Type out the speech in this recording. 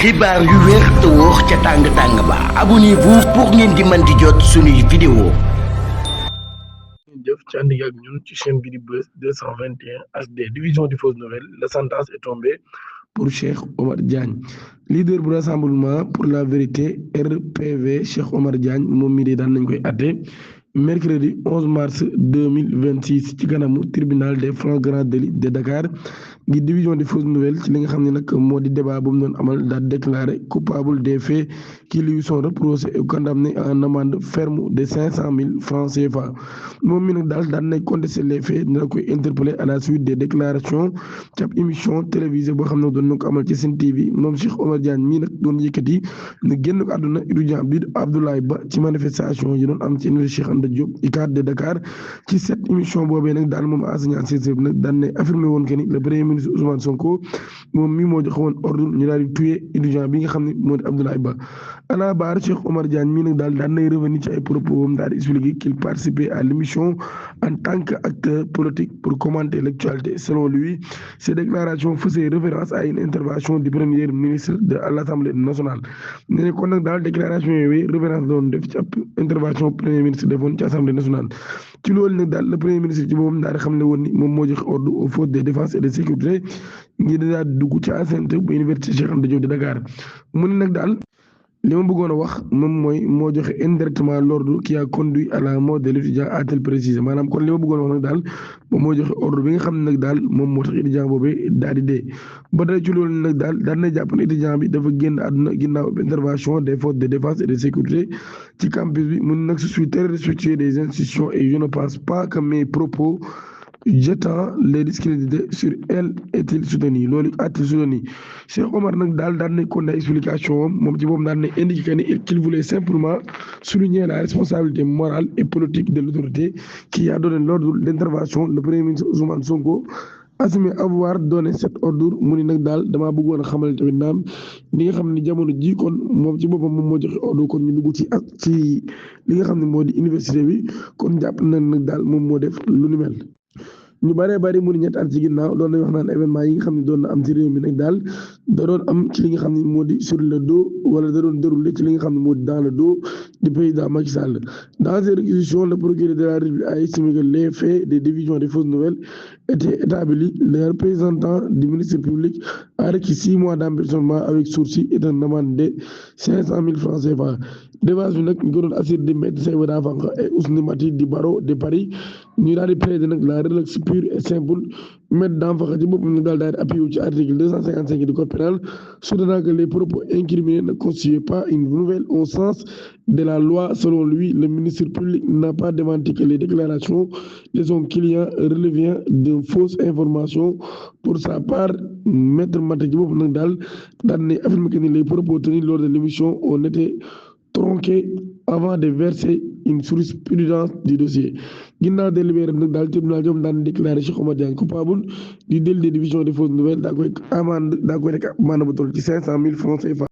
xibaar yu wér te wóor ca tàng-tàng ba abonnez-vous pour ngeen di mën di jot suñuy vidéo. jëf ci ànd ak ñun ci chaîne bi di Buzz 221 HD division di fausses nouvelles. La sentence est tombée pour Cheikh Omar Diagne, leader bu rassemblement pour la vérité RPV. Cheikh Omar Diagne moom mii de daan nañ koy atte mercredi 11 mars 2026 ci kanamu tribunal des flagrants délits de Dakar gi division des fausses nouvelles ci li nga xam ne nag moo di débat bu mu doon amal daal déclaré coupable des faits qui lui sont reprochés et condamné à une amende ferme de 500 000 francs CFA. moom mi nag daal daan nañ contester les faits dina koy interpellé à la suite des déclarations ci ab émission télévisée boo xam ne doon na ko amal ci Sen TV. moom Cheikh Omar Diagne mii nag doon yëkkati ne génn ko àdduna étudiant bi Abdoulaye Ba ci manifestation yi doon am ci université Cheikh Anta Diop UCAD de Dakar. ci cette émission boobee nag daal moom enseignant chercheur bi nag daan ne affirmé woon que ni le premier ministre Ousmane Sonko moom mii moo joxe woon ordre ñu daal di tuer étudiant bi nga xam ne moo di Abdoulaye Ba. à la barre Cheikh Omar Diagne mii nag daal daan nay revenir ci ay propos am daal di expliquer qu'il participait à l'émission en tant qu'acteur politique pour commenter l'actualité. Selon lui, ces déclarations faisaient référence à une intervention du premier ministre de l'Assemblée nationale. nee na kon nag daal déclaration yooyu référence doon def ci ab intervention premier ministre defoon ci Assemblée nationale. ci loolu nag daal le premier ministre ci boppam daal di xam ne woon ni moom moo joxe ordre aux forces de défense et de sécurité ngir daal di dugg ci enceinte bu université Cheikh Anta Diop de Dakar. mu ne nag daal li ma bëggoon a wax moom mooy moo joxe indirectement l'ordre qui a conduit à la mort de l'étudiant, a-t-il précisé. maanaam kon li ma bëggoon a wax nag daal moom moo joxe ordre bi nga xam ne nag daal moom moo tax étudiant boobee daal di dee. ba tey ci loolu nag daal daan na jàpp ne étudiant bi dafa génn àdduna ginnaaw intervention des forces de défense et de sécurité ci campus bi. mun nag je suis très respectueux des institutions et je ne pense pas que mes propos jetant les discréditer sur elle est-il soutenu. loolu a-t-il soutenu. Cheikh Omar nag daal daan nañ ko explication moom ci boobu daan nañ indiqué qu'il voulait simplement souligner la responsabilité morale et politique de l'autorité qui a donné l'ordre d'intervention. Le premier ministre Ousmane Sonko assumé avoir donné cet ordre. mu ni nag daal damaa bëggoon a xamal tamit naam li nga xam ne jamono ji kon moom ci boppam moom moo joxe ordre kon ñu dugg ci li nga xam ne moo di université bi kon jàpp nañ nag daal moom moo def lu ni mel. ñu bëree bëri mu ni ñetti at ci ginnaaw doon nañ wax naan événement yi nga xam ne doon na am ci réew mi nag daal da doon am ci li nga xam ne moo di sur le dos wala da doon déroulé ci li nga xam ne moo di dans le dos du président Macky Sall. Dans ses réquisitions, le procureur de la République a estimé que les faits des divisions des fausses nouvelles étaient établis. Le représentant du ministère public a requis 6 mois d'emprisonnement avec sursis et une amende de 500 000 francs CFA. débat bi nag ñu ko doon assuré di Maître Seyba Fanka et Ousmane Mati du barreau de Paris ñu daal di plaider nag la relaxe pure et simple. Maître Fanka ci boppam ñu daal di appuyé ci article 255 du code pénal soutenant que les propos incriminés ne constituaient pas une nouvelle au sens de la loi. Selon lui, le ministre public n'a pas démenti que les déclarations de son client relevaient de fausses informations. Pour sa part, Maître Mati ci boppam nag daal ne affirme que les propos tenus lors de l'émission ont été tronqué avant de verser une jurisprudence du dossier. ginnaaw délibéré nag daal tribunal jom daan déclaré Cheikh Omar Diagne coupable du délit de division des fausses nouvelles daa koy amende bu toll ci 500 000 francs CFA.